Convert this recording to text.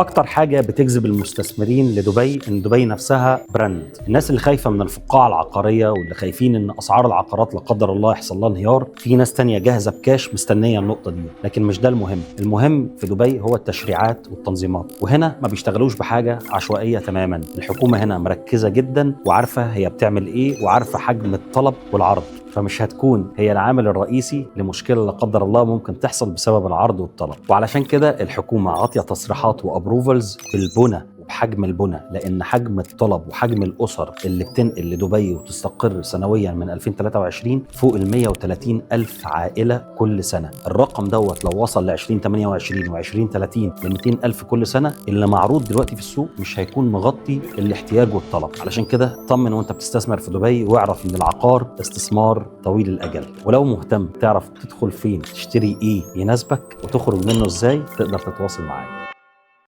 اكتر حاجة بتجذب المستثمرين لدبي ان دبي نفسها brand. الناس اللي خايفة من الفقاعه العقارية واللي خايفين ان اسعار العقارات لا قدر الله يحصل لها انهيار، في ناس تانية جاهزة بكاش مستنيه النقطة دي. لكن مش ده المهم. المهم في دبي هو التشريعات والتنظيمات، وهنا ما بيشتغلوش بحاجة عشوائية تماما. الحكومة هنا مركزه جدا وعارفه هي بتعمل ايه وعارفه حجم الطلب والعرض، فمش هتكون هي العامل الرئيسي لمشكلة لا قدر الله ممكن تحصل بسبب العرض والطلب. وعلشان كده الحكومة عاطيه تصريحات و approvals بالبنى وبحجم البنى، لان حجم الطلب وحجم الاسر اللي بتنقل لدبي وتستقر سنويا من 2023 فوق ال 130 الف عائلة كل سنة. الرقم دوت لو وصل ل 2028 و2030 ل 200 الف كل سنة، اللي معروض دلوقتي في السوق مش هيكون مغطي الاحتياج والطلب. علشان كده طمن وانت بتستثمر في دبي، واعرف ان العقار استثمار طويل الاجل. ولو مهتم تعرف تدخل فين، تشتري ايه يناسبك، وتخرج منه ازاي، تقدر تتواصل معايا.